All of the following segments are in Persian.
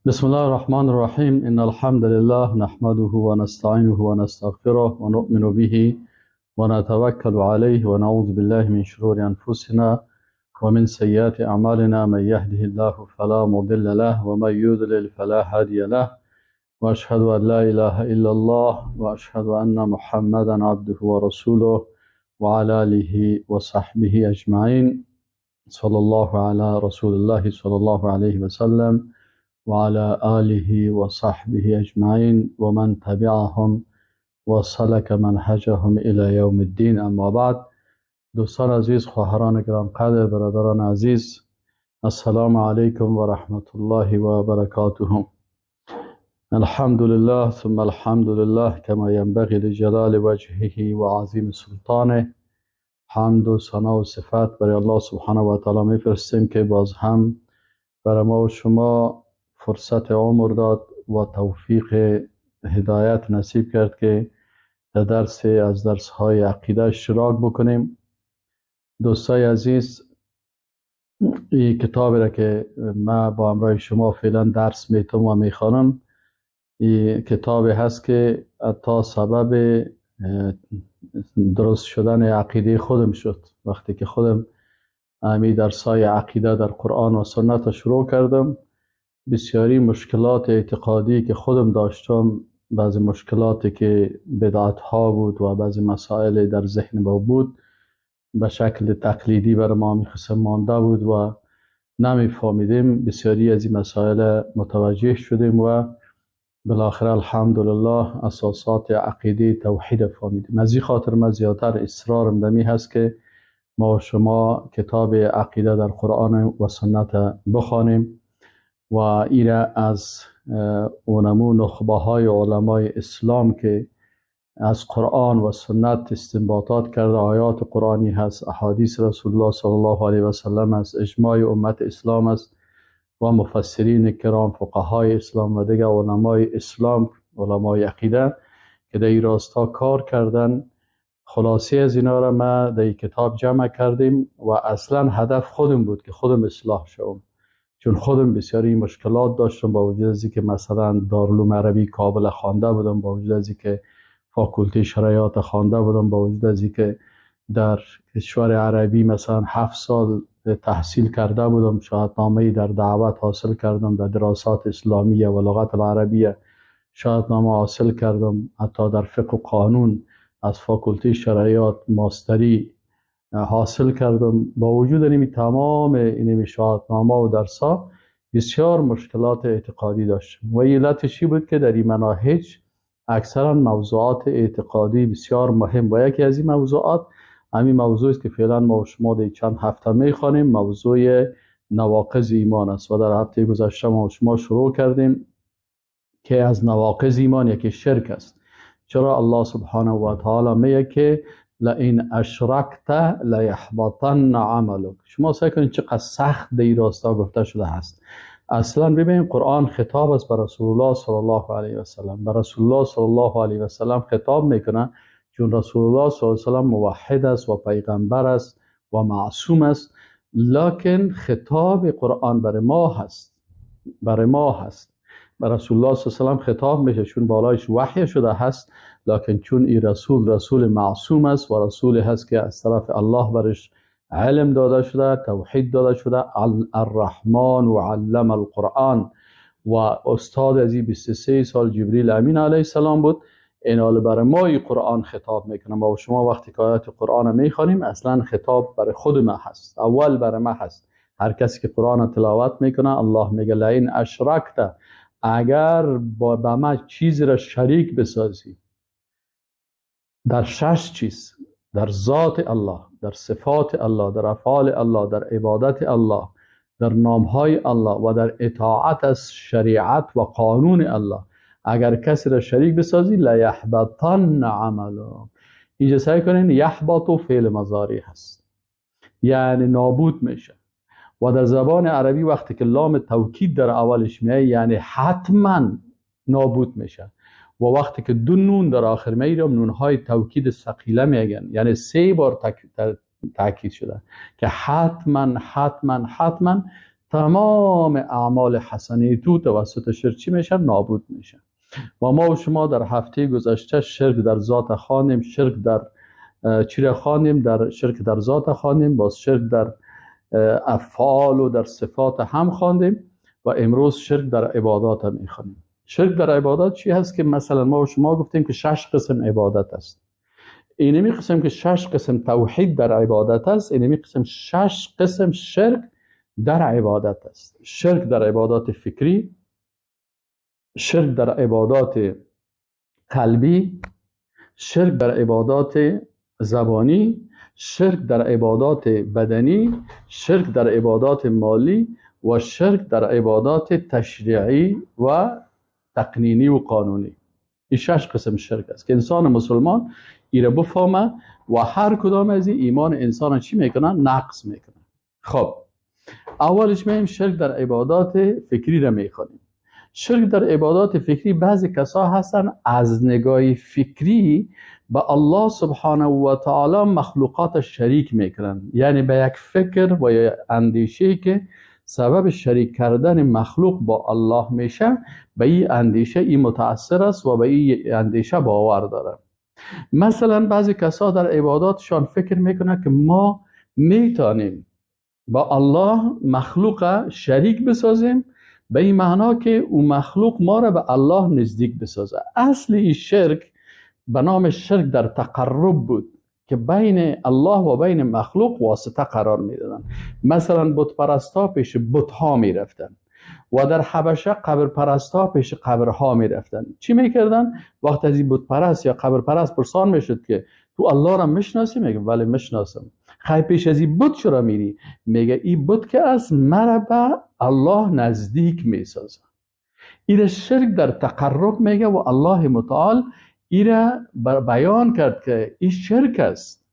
بسم الله الرحمن الرحیم. ان الحمد لله نحمده ونستعینه ونستغفره ونؤمن به ونتوکل علیه ونعوذ بالله من شرور انفسنا ومن سیئات اعمالنا. من یهده الله فلا مضل له ومن یضلل فلا هادی له. واشهد ان لا اله الا الله واشهد ان محمدا عبده ورسوله وعلى آله وصحبه اجمعین. صلی الله علی رسول الله صلی الله علیه وسلم وعلى آله وصحبه اجمعین ومن تبعهم وسلك منهجهم الى یوم الدین. اما بعد، دوستان عزیز، خواهران گرانقدر، برادران عزیز، السلام علیکم و رحمت الله و برکاته. الحمد لله ثم الحمد لله كما ينبغي لجلال وجهه و عظیم سلطانه. حمد و ثنا و صفت برای الله سبحانه و تعالی میفرستیم که باز هم برای ما و شما فرصت عمر داد و توفیق هدایت نصیب کرد که در درس از درس های عقیده اشتراک بکنیم. دوستای عزیز، این کتاب را که ما با همراه شما فعلا درس میتم و میخوانم، این کتاب هست که تا سبب درست شدن عقیده خودم شد. وقتی که خودم امی درسای عقیده در قرآن و سنت شروع کردم، بسیاری مشکلات اعتقادی که خودم داشتم، بعضی مشکلاتی که بدعت ها بود و بعضی مسائل در ذهن ما بود، به شکل تقلیدی بر ما میخواستم مانده بود و نمیفهمیدیم، بسیاری از این مسائل متوجه شدیم و بالاخره الحمدلله اساسات عقیده توحید فهمیدیم. از این خاطر من زیادتر اصرارم دمی هست که ما و شما کتاب عقیده در قرآن و سنت بخوانیم و ایره از اونمو نخبه های علمای اسلام که از قرآن و سنت استنباطات کرده، آیات قرآنی هست، احادیث رسول الله صلی الله علیه و سلم است، اجماع امت اسلام است و مفسرین کرام، فقهای اسلام و دیگر علمای اسلام، علمای عقیده که در این راستا کار کردن. خلاصه از اینا را ما در این کتاب جمع کردیم و اصلا هدف خودم بود که خودم اصلاح شوم، چون خودم بسیاری مشکلات داشتم. با وجود از اینکه مثلا دارالعلوم عربی کابل خوانده بودم، با وجود از اینکه فاکولته شرعیات خوانده بودم، با وجود از اینکه در کشور عربی مثلا 7 سال تحصیل کرده بودم، شهادنامه‌ای در دعوت حاصل کردم، در دراسات اسلامیه و لغت العربیه شهادنامه حاصل کردم، حتی در فقه و قانون از فاکولته شرعیات ماستری حاصل کردم. با وجود این تمام این شهادنامه و درس‌ها بسیار مشکلات اعتقادی داشتم و علتش بود که در این مناهج اکثرا موضوعات اعتقادی بسیار مهم و یکی از این موضوعات همین موضوع است که فعلا ما و شما در چند هفته میخوانیم، موضوع نواقض ایمان است. و در هفته گذشته ما و شما شروع کردیم که از نواقض ایمان یکی شرک است. چرا الله سبحانه و تعالی میگه که لئن اشرکت لیحبطن عملک. شما سعی کنید چقدر سخت در این راستا گفته شده هست. اصلا ببینید قرآن خطاب است بر رسول الله صلی الله علیه و سلم، بر رسول الله صلی الله علیه و سلم خطاب میکنه، چون رسول الله صلی الله علیه و سلم موحد است و پیغمبر است و معصوم است، لکن خطاب قرآن بر ما هست، بر ما هست. بر رسول الله صلی الله علیه و سلم خطاب میشه چون بالایش وحی شده هست، لکن چون این رسول رسول معصوم است و رسول هست که از طرف الله برش علم داده شده، توحید داده شده، الرحمن و علم القرآن، و استاد از این 23 سال جبریل امین علیه السلام بود. این حال برای ما این قرآن خطاب میکنه. ما و شما وقتی که آیات قرآن میخوانیم اصلا خطاب برای خود ما هست، اول برای ما هست. هر کسی که قرآن تلاوت میکنه الله میگه لئن اشرکت، اگر با ما چیزی را شریک بسازی در 6 چیز، در ذات الله، در صفات الله، در افعال الله، در عبادت الله، در نامهای الله و در اطاعت از شریعت و قانون الله، اگر کسی را شریک بسازی لیحبطن عمله. اینجا سعی کنین یحبط فعل مضارع هست، یعنی نابود میشه. و در زبان عربی وقتی که لام توکید در اولش میاد یعنی حتما نابود میشه، و وقتی که 2 نون در آخر میاد نونهای توکید ثقیله میگن، یعنی 3 بار تاکید شده که حتما حتما حتما تمام اعمال حسنه تو توسط شرک چی میشه؟ نابود میشه. و ما و شما در هفته گذشته شرک در ذات خواندیم، شرک در چی خواندیم؟ در شرک در ذات خواندیم، باز شرک در افعال و در صفات هم خواندیم و امروز شرک در عبادات هم میخوانیم. شرک در عبادات چی هست؟ که مثلا ما و شما گفتیم که 6 قسم عبادت است. اینمی قسم که 6 قسم توحید در عبادت است، اینمی قسم 6 قسم شرک در عبادت است. شرک در عبادات فکری، شرک در عبادات قلبی، شرک در عبادات زبانی، شرک در عبادات بدنی، شرک در عبادات مالی و شرک در عبادات تشریعی و تقنینی و قانونی. این 6 قسم شرک است که انسان مسلمان ایره بفهمه و هر کدام از این ایمان انسان چی میکنن؟ نقص میکنن. خب اولش میایم شرک در عبادات فکری را میخوانیم. شرک در عبادات فکری، بعضی کسا هستن از نگاه فکری به الله سبحانه و تعالی مخلوقات شریک میکنن، یعنی به یک فکر و یک اندیشه که سبب شریک کردن مخلوق با الله میشه، به این اندیشه این متاثر است و به این اندیشه باور داره. مثلا بعضی کسا در عباداتشان فکر میکنن که ما میتونیم با الله مخلوق شریک بسازیم، به این معنا که او مخلوق ما را به الله نزدیک بسازه. اصل این شرک به نام شرک در تقرب بود که بین الله و بین مخلوق واسطه قرار میدادن. مثلا بت پرستا پیش بت ها میرفتن و در حبشه قبر پرستا پیش قبرها میرفتن. چی میکردن؟ وقتی از این بت پرست یا قبر پرست پرسان میشد که تو الله را میشناسی؟ میگه بله میشناسم. خی پیش از این بت چرا میری؟ میگه این بت که از مرا به الله نزدیک میسازه. این شرک در تقرب میگه و الله متعال ایره بیان کرد که این شرک است،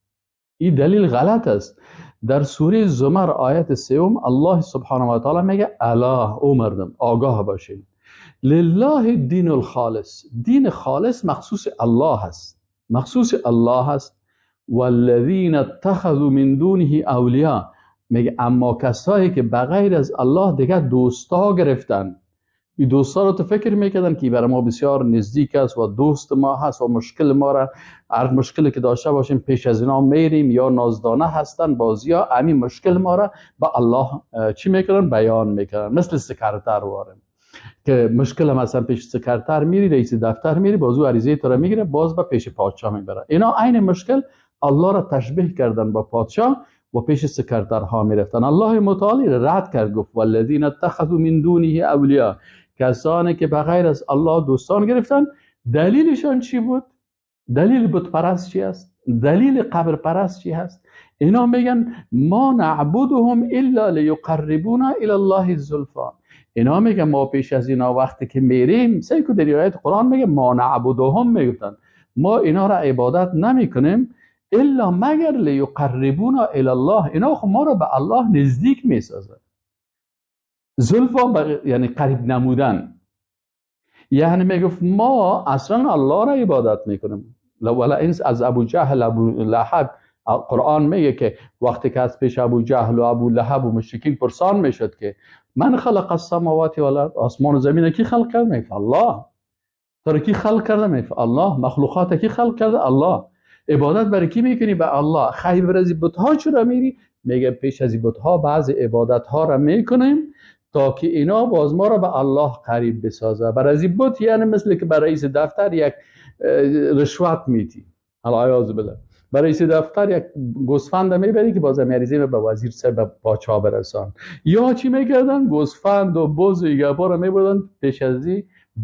این دلیل غلط است. در سوره زمر آیت 3 الله سبحانه و تعالی میگه الا، او مردم آگاه باشین، لله دین الخالص، دین خالص مخصوص الله است، مخصوص الله است. والذین اتخذوا من دونه اولیاء، میگه اما کسایی که بغیر از الله دیگه دوستا گرفتن، این دوستا رو تو فکر میکردن که برای ما بسیار نزدیک است و دوست ما هست و مشکل ما را، هر مشکلی که داشته باشیم پیش از اینا میریم یا نازدانه هستن بازی ها، همین مشکل ما را به الله چی میکنن؟ بیان میکنن. مثل سکرتر وارن که مشکل مثلا پیش سکرتر میری، رئیس دفتر میری، بازو عریضه تو را میگیره، باز به پیش پادشاه میبره. اینا عین مشکل الله را تشبیه کردن با پادشاه و پیش سکرترها میرفتن. الله متعالی رد کرد، گفت والذین اتخذوا من دونه اولیاء، کسانی که بغیر از الله دوستان گرفتن. دلیلشان چی بود؟ دلیل بت پرست چی است؟ دلیل قبر پرست چی هست؟ اینا میگن ما نعبدهم الا لیقربونا الی الله زلفا. اینا میگن ما پیش از اینا وقتی که میریم، سعی کو در آیت قرآن میگه ما نعبدهم، میگفتن ما اینا را عبادت نمیکنیم الا مگر لیقربونا الی الله، اینا خب ما را به الله نزدیک میسازن. زلفا یعنی قریب نمودن، یعنی میگفت ما اصلا الله را عبادت میکنیم. ولا انس از ابو جهل ابو لهب، قرآن میگه که وقتی که از پیش ابو جهل و ابو لهب و مشرکین پرسان میشد که من خلق السماوات والارض، آسمان و زمین کی خلق کرد؟ میگفت الله. تو کی خلق کرده؟ میگفت الله. مخلوقات کی خلق کرده؟ الله. عبادت برای کی میکنی؟ به الله. خیلی برای بت‌ها چرا میری؟ میگه پیش از بت‌ها بعض عبادت ها را میکنیم تا که اینا باز ما را به الله قریب بسازه. برای از بت یعنی مثل که برای رئیس دفتر یک رشوت میدی، العیاذ بالله، برای رئیس دفتر یک گوسفند میبری که باز میریزی به وزیر سر به پاچا برسان. یا چی میکردن؟ گوسفند و بز و گپا را میبردن پیش از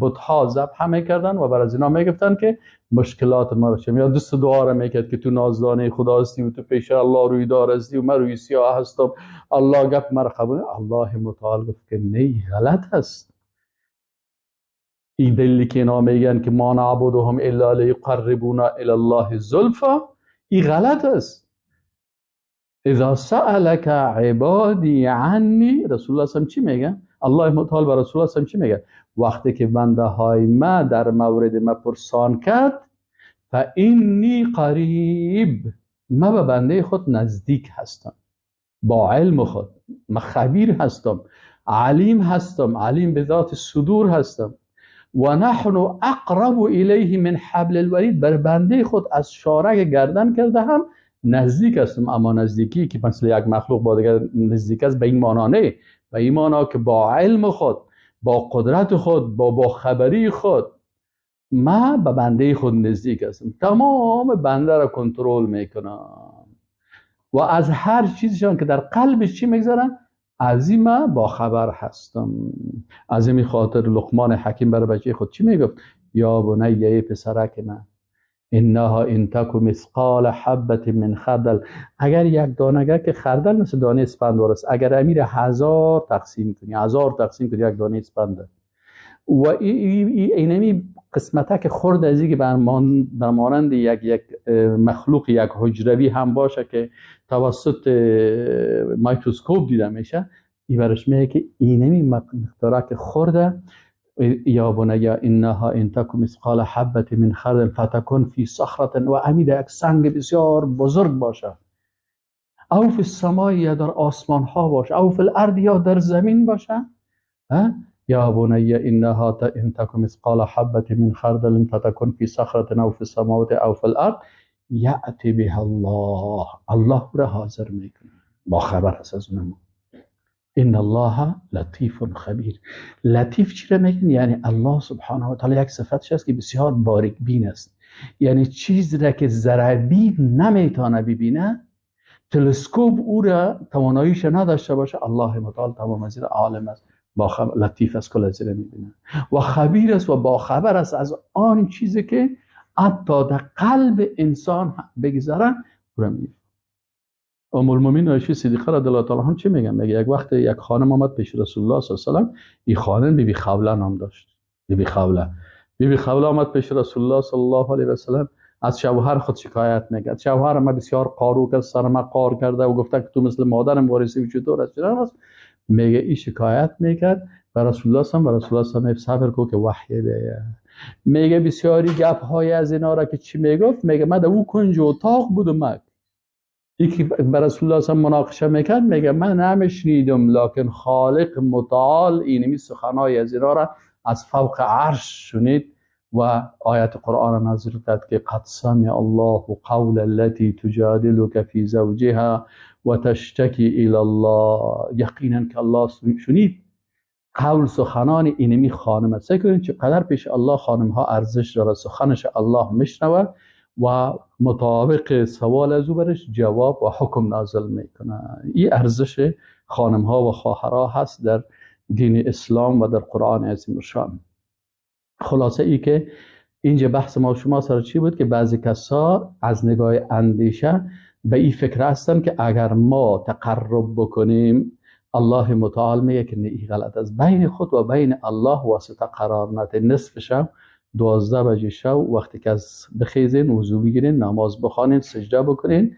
بت‌ها ذبح میکردن و برای از اینا میگفتن که مشکلات ما رو چه. یا دوست دعا را میکرد که تو نازدانه خدا هستی و تو پیش الله روی دار هستی و من روی سیاه هستم، الله گپ مرا قبول. الله متعال گفت که نه، غلط است. این دلیلی که اینا میگن که ما نعبدهم الا لیقربونا الی الله زلفا، این غلط است. اذا سألک عبادی عنی، رسول الله صلی چی میگه؟ الله متعال به رسول الله صلی چی میگه؟ وقتی که بنده های ما در مورد ما پرسان کرد، فانی قریب، ما به بنده خود نزدیک هستم، با علم خود ما خبیر هستم. علیم هستم، علیم به ذات صدور هستم. و نحن اقرب الیه من حبل الورید، بر بنده خود از شارک گردن کرده هم نزدیک هستم. اما نزدیکی که مثل یک مخلوق با دیگر نزدیک است به این معنا نه، به این معنا که با علم خود، با قدرت خود، با خبری خود ما به بنده خود نزدیک هستم. تمام بنده را کنترل میکنم و از هر چیزشان که در قلبش چی میگذارن از این ما با خبر هستم. از این خاطر لقمان حکیم برای بچه خود چی میگفت؟ یا بنی، پسرک من، انها ان تک مثقال حبة من خردل، اگر یک دانه که خردل مثل دانه اسپند است، اگر امیر 1000 تقسیم کنی، 1000 تقسیم کنی یک دانه اسپند، و اینمی قسمته که خرد از که بر مانند یک مخلوق یک حجروی هم باشه که توسط مایکروسکوپ دیده میشه، این برش میگه که اینمی مقداره که خرده، یا بنی انها ان تک مثقال حبة من خردل فتکن فی صخرة، و امید یک سنگ بسیار بزرگ باشه، او فی السماء یا در آسمان ها باشه، او فی الارض یا در زمین باشه. یا بنی انها ان تک مثقال حبة من خردل فتکن فی صخرة او فی السماوات او فی الارض یأتی بها الله، الله را حاضر میکنه، با خبر هست از اونم. ان الله لطیف خبیر. لطیف چی را میگن؟ یعنی الله سبحانه و تعالی یک صفتش است که بسیار باریک بین است، یعنی چیز را که ذره بین نمیتونه ببینه، تلسکوپ او را تواناییش نداشته باشه، الله متعال تمام از عالم است، با لطیف است، کل از میبینه و خبیر است و با خبر است از آن چیزی که حتی در قلب انسان بگذره او را میبینه. ام المؤمنین عایشه صدیقه رضی الله تعالی عنها چی میگن؟ میگه یک وقت یک خانم آمد پیش رسول الله صلی الله علیه و سلم، این خانم بیبی خوله نام داشت، بیبی خوله، بیبی خوله آمد پیش رسول الله صلی الله علیه و سلم، از شوهر خود شکایت میکرد، شوهر ما بسیار قارو کرد، سر ما قار کرده و گفته که تو مثل مادرم وارثی و چطور است چطور است. میگه این شکایت میکرد و رسول الله صلی الله علیه و سلم صبر کو که وحی بیاید. میگه بسیاری گپ های از اینا را که چی میگفت، میگه من در او کنج اتاق بودم، یکی بر رسول الله صلی مناقشه میکرد، میگه من نمیشنیدم، لکن خالق متعال اینمی سخنای از اینا را از فوق عرش شنید و آیت قرآن نازل کرد که قد سمع الله قول التي تجادلك فی زوجها و تشتکی الی الله. یقینا که الله شنید قول سخنان اینمی خانم است. سعی کنید چقدر پیش الله خانم ها ارزش داره، سخنش الله میشنوه و مطابق سوال از او برش جواب و حکم نازل میکنه. این ارزش خانم ها و خواهرها هست در دین اسلام و در قرآن عظیم الشان. خلاصه ای که اینجا بحث ما شما سر چی بود که بعضی کسا از نگاه اندیشه به این فکر هستن که اگر ما تقرب بکنیم الله متعال میگه که نه، این غلط است. بین خود و بین الله واسطه قرار نده. نصف شب 12 بجه شب وقتی که از بخیزین وضو بگیرین نماز بخوانین سجده بکنین،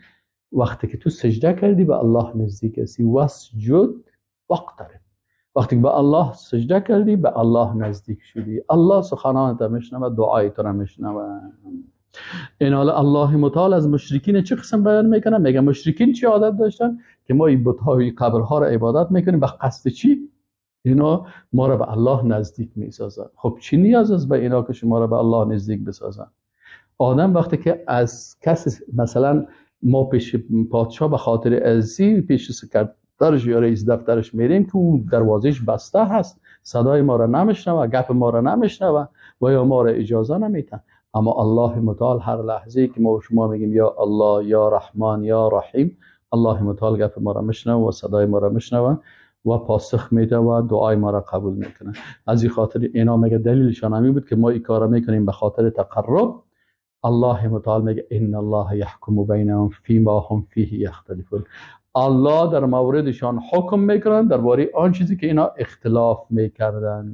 وقتی که تو سجده کردی به الله نزدیک هستی. واسجد واقترب، وقتی که به الله سجده کردی به الله نزدیک شدی، الله سخنانت میشنوه، دعای تو میشنوه. این حالا الله متعال از مشرکین چه قسم بیان میکنه؟ میگه مشرکین چی عادت داشتن که ما این بت‌های قبرها را عبادت میکنیم، به قصد چی؟ اینا ما را به الله نزدیک میسازن. خب چی نیاز است به اینا که شما را به الله نزدیک بسازن؟ آدم وقتی که از کس مثلا ما پیش پادشاه به خاطر ازی پیش سکرترش یا رئیس دفترش میریم که اون دروازهش بسته هست، صدای ما را نمیشنوه، گپ ما را نمیشنوه و یا ما را اجازه نمیتن. اما الله متعال هر لحظه که ما و شما میگیم یا الله یا رحمان یا رحیم، الله متعال گپ ما را میشنوه و صدای ما را میشنوه و پاسخ میده و دعای ما را قبول میکنه. از این خاطر اینا میگه دلیلشان همین بود که ما این کارا میکنیم به خاطر تقرب. الله متعال میگه ان الله یحکم بینهم فیما هم فیه یختلفون. الله در موردشان حکم میکنن درباره آن چیزی که اینا اختلاف میکردن.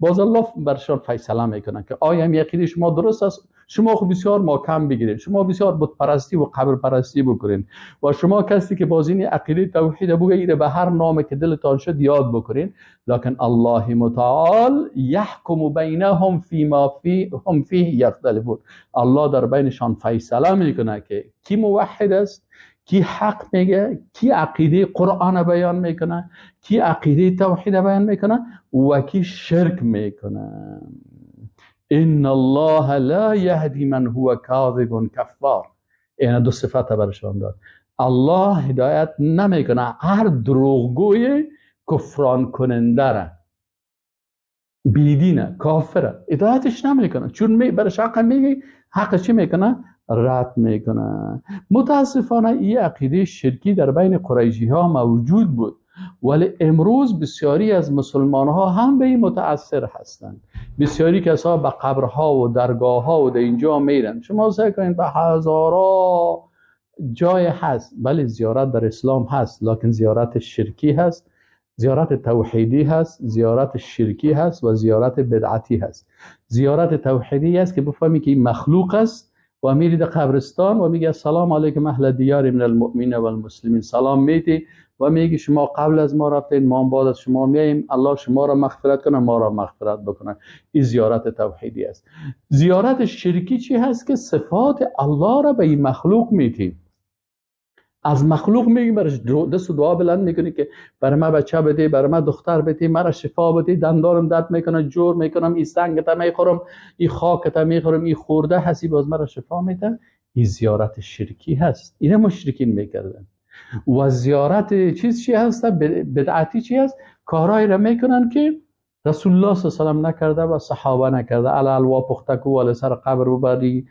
باز الله برشان فیصله میکنن که آیا هم یقین شما درست است، شما خب بسیار ماکم بگیرین، شما بسیار بت پرستی و قبر پرستی بکنین و شما کسی که باز این عقیده توحید بگیره به هر نام که دلتان شد یاد بکنین، لکن الله متعال یحکم بینهم فیما هم فیه یختلفون. الله در بینشان فیصله میکنه که کی موحد است، کی حق میگه، کی عقیده قرآن بیان میکنه، کی عقیده توحید بیان میکنه و کی شرک میکنه. ان الله لا یهدی من هو کاذب کفار. اینا دو صفت برشان داد. الله هدایت نمیکنه هر دروغگوی کفران کننده را، بیدینه، کافره، هدایتش نمیکنه، چون برش حق میگه، حق چی میکنه؟ رد میکنه. متاسفانه این عقیده شرکی در بین قریشی ها موجود بود، ولی امروز بسیاری از مسلمان ها هم به این متاثر هستند. بسیاری کسا به قبرها و درگاه ها و در اینجا میرن. شما سعی کنید به هزارا جای هست، ولی زیارت در اسلام هست، لکن زیارت شرکی هست، زیارت توحیدی هست، زیارت شرکی هست و زیارت بدعتی هست. زیارت توحیدی است که بفهمی که این مخلوق است و میری در قبرستان و میگه سلام علیکم اهل دیار من المؤمنین و المسلمین، سلام میدی و میگه شما قبل از ما رفتین، ما بعد از شما میاییم، الله شما را مغفرت کنه، ما را مغفرت بکنه. این زیارت توحیدی است. زیارت شرکی چی هست؟ که صفات الله را به این مخلوق میدیم، از مخلوق میگیم، برش دست دعا بلند میکنی که برای من بچه بده، برای من دختر بده، مرا شفا بده، دندانم درد میکنه، جور میکنم، این سنگت میخورم، این خاکت میخورم، این خورده هستی، باز مرا شفا میده. این زیارت شرکی هست، اینه مشرکین میکردن. و زیارت چیز چی هست؟ بدعتی چی هست؟ کارهایی را میکنن که رسول الله صلی الله علیه و سلم نکرده و صحابه نکرده. علی الوا پخته کو، علی سر قبر ببری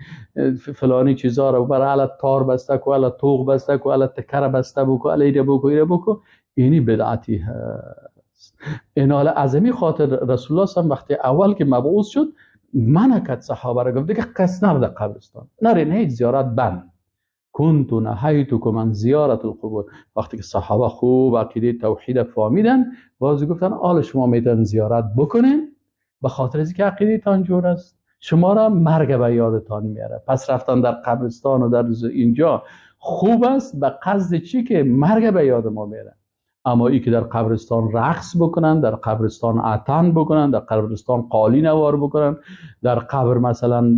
فلانی چیزا رو ببر، علی تار بسته کو، علی توغ بسته کو، علی تکر بسته بکو، علی ایره بکو، ایره بکو. اینی بدعتی هست. این حالا از این خاطر رسول الله صلی الله علیه و وقتی اول که مبعوث شد منع کرد صحابه را، گفت دیگه کس نرده قبرستان، نرین، هیچ زیارت بند. كنت نهیتکم عن زیارت القبور. وقتی که صحابه خوب عقیده توحید فهمیدن، باز گفتن آل شما میتونن زیارت بکنین، به خاطر اینکه عقیده تان جور است، شما را مرگ به یادتان میاره. پس رفتن در قبرستان و در اینجا خوب است، به قصد چی؟ که مرگ به یاد ما میاره. اما ای که در قبرستان رقص بکنن، در قبرستان عتن بکنن، در قبرستان قالی نوار بکنن، در قبر مثلا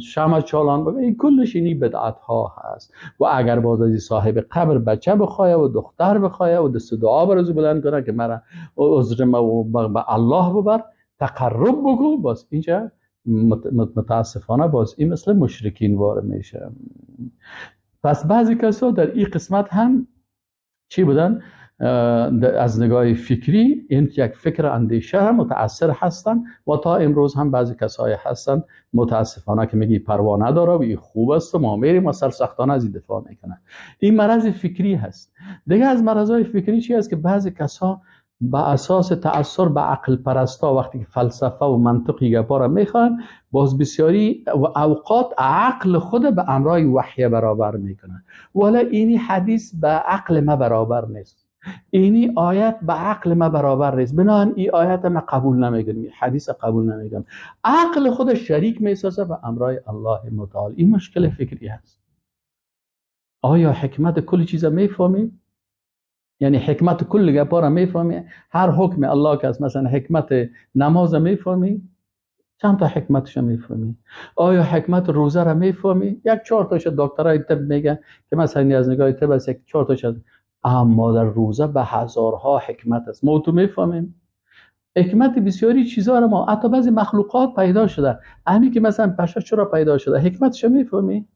شمع چالان بکنن، این کلش اینی بدعت ها هست. و اگر باز از صاحب قبر بچه بخواه و دختر بخواه و دست دعا برازو بلند کنه که مرا عذر ما به الله ببر، تقرب بگو، باز اینجا متاسفانه باز این مثل مشرکین وار میشه. پس بعضی کسا در این قسمت هم چی بودن؟ از نگاه فکری این یک فکر اندیشه هم متاثر هستن و تا امروز هم بعضی کسایی هستن متاسفانه که میگی پروا نداره و این خوب است و ما میریم و سرسختانه از این دفاع میکنن. این مرض فکری هست. دیگه از مرضای فکری چی هست؟ که بعضی کسا به اساس تأثر به عقل پرستا وقتی که فلسفه و منطقی گپا را میخوان، باز بسیاری و اوقات عقل خود به امرای وحی برابر میکنن. ولی اینی حدیث به عقل ما برابر نیست، اینی آیت به عقل ما برابر نیست، بنابراین این آیت ما قبول نمیکنیم، حدیث قبول نمیکنیم. عقل خود شریک میسازه به امرای الله متعال. این مشکل فکری هست. آیا حکمت کل چیز میفهمی؟ یعنی حکمت کل گپا را میفهمی؟ هر حکم الله که است، مثلا حکمت نماز میفهمی؟ چند تا حکمتش میفهمی؟ آیا حکمت روزه را میفهمی؟ یک چهار تاش دکترای طب میگن که مثلا از نگاه طب است یک چهار تاش، اما در روزه به هزارها حکمت است. ما تو میفهمیم حکمت بسیاری چیزها را. ما حتی بعضی مخلوقات پیدا شده، همین که مثلا پشه چرا پیدا شده حکمتش میفهمی؟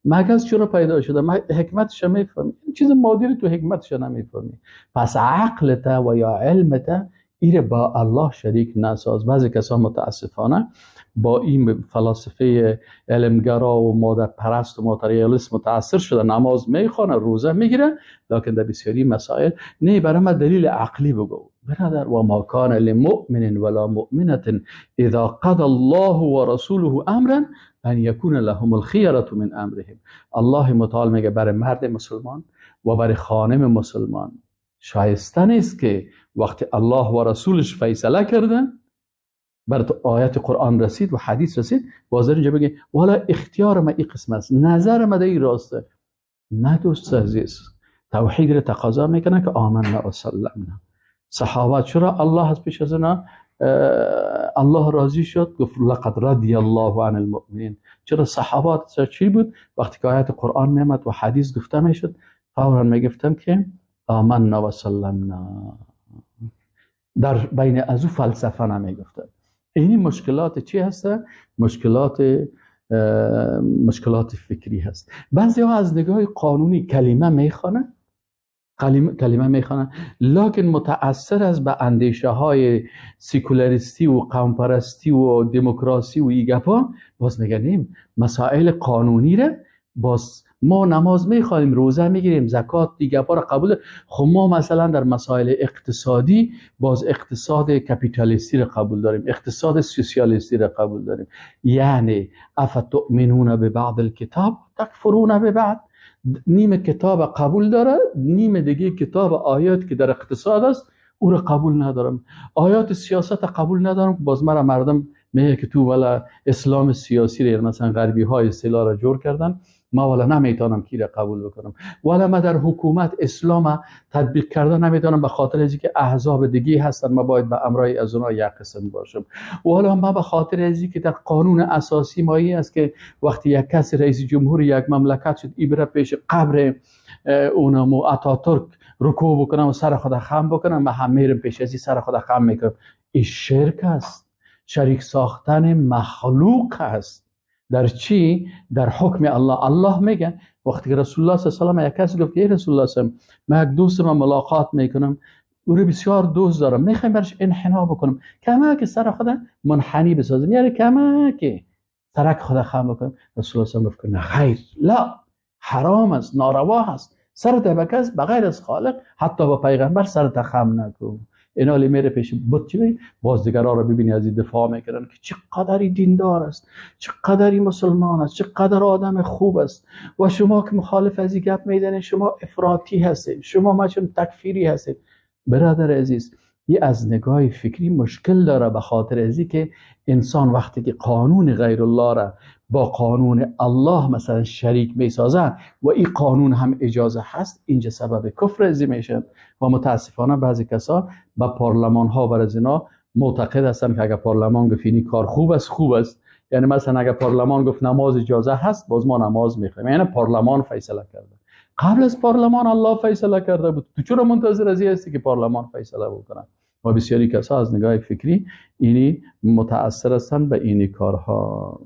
مگس چرا پیدا شده حکمتش میفهمی؟ این چیز مادی رو تو حکمتش نمیفهمی. پس عقلت و یا علمت ایره با الله شریک نساز. بعضی کسان متاسفانه با این فلسفه علمگرا و ماده پرست و ماتریالیسم متاثر شده، نماز میخوانه، روزه میگیره، لکن در بسیاری مسائل نه برای ما دلیل عقلی بگو برادر. و ما کان لمؤمن ولا مؤمنة اذا قضى الله ورسوله امرا ان يكون لهم الخيرة من امرهم. الله متعال میگه برای مرد مسلمان و برای خانم مسلمان شایسته نیست که وقتی الله و رسولش فیصله کردن، برای آیت قرآن رسید و حدیث رسید، باز اینجا بگه والا اختیار ما این قسم است، نظر ما در این راسته. نه دوست عزیز، توحید را تقاضا میکنه که آمنا و سلمنا. صحابه چرا الله از پیش از اینا الله راضی شد؟ گفت لقد رضی الله عن المؤمنین. چرا صحابه چی بود؟ وقتی که آیت قرآن میامد و حدیث گفته میشد، فورا میگفتم که آمنا و سلمنا. در بین از او فلسفه نمیگفتم. اینی مشکلات چی هست؟ مشکلات فکری هست. بعضی ها از نگاه قانونی کلمه میخوانن، کلمه میخوانن، لکن متأثر از به اندیشه های سیکولاریستی و قوم پرستی و دموکراسی و ای گپا، باز میگنیم مسائل قانونی را باز ما نماز میخوانیم، روزه میگیریم، زکات دیگه پا را قبول، خب ما مثلا در مسائل اقتصادی باز اقتصاد کپیتالیستی را قبول داریم، اقتصاد سوسیالیستی را قبول داریم. یعنی افتؤمنون ببعض الکتاب تکفرون ببعض، نیم کتاب قبول داره، نیم دیگه کتاب آیات که در اقتصاد است او را قبول ندارم، آیات سیاست قبول ندارم. باز مرا مردم میگه که تو والا اسلام سیاسی را مثلا غربی های اصطلاح را جور کردن، ما والا نمیتونم کی را قبول بکنم، والا ما در حکومت اسلام تطبیق کرده نمیتونم به خاطر از اینکه احزاب دیگه هستن، ما باید به امرای از اونها یک قسم باشم، والا ما به خاطر از اینکه در قانون اساسی ما این است که وقتی یک کس رئیس جمهور یک مملکت شد ای بره پیش قبر اونمو اتاتورک رکوع بکنم و سر خود خم بکنم، ما هم میرم پیش از سر خود خم میکنم. این شرک است، شریک ساختن مخلوق است. در چی؟ در حکم الله. الله میگه وقتی که رسول الله صلی الله علیه و آله یک کسی گفت ای رسول الله صلی الله علیه و من یک دوست من ملاقات میکنم، او رو بسیار دوست دارم، میخوایم برش انحنا بکنم، کما که سر خود منحنی بسازم، یعنی کما که سرک خود خم بکنم. رسول الله صلی الله علیه و آله گفت نه خیر، لا، حرام است، ناروا است، سر به کس بغیر از خالق حتی با پیغمبر سر خم نکن. اینا میره پیش بت چی؟ باز دیگرا رو ببینی از این دفاع میکنن که چقدری دیندار است، چقدری مسلمان است، چقدر آدم خوب است، و شما که مخالف از این گپ میزنید شما افراطی هستید، شما مچون تکفیری هستید. برادر عزیز، یه از نگاه فکری مشکل داره، به خاطر ازی که انسان وقتی که قانون غیر الله را با قانون الله مثلا شریک میسازه و این قانون هم اجازه هست، اینجا سبب کفر ازی میشه. و متاسفانه بعضی کسا به پارلمان ها بر از اینا معتقد هستن که اگر پارلمان گفت این کار خوب است، خوب است. یعنی مثلا اگر پارلمان گفت نماز اجازه هست، باز ما نماز میخوایم، یعنی پارلمان فیصله کرده. قبل از پارلمان الله فیصله کرده بود، تو چرا منتظر از این هستی که پارلمان فیصله بکنه؟ و بسیاری کسا از نگاه فکری اینی متاثر هستند به اینی کارها.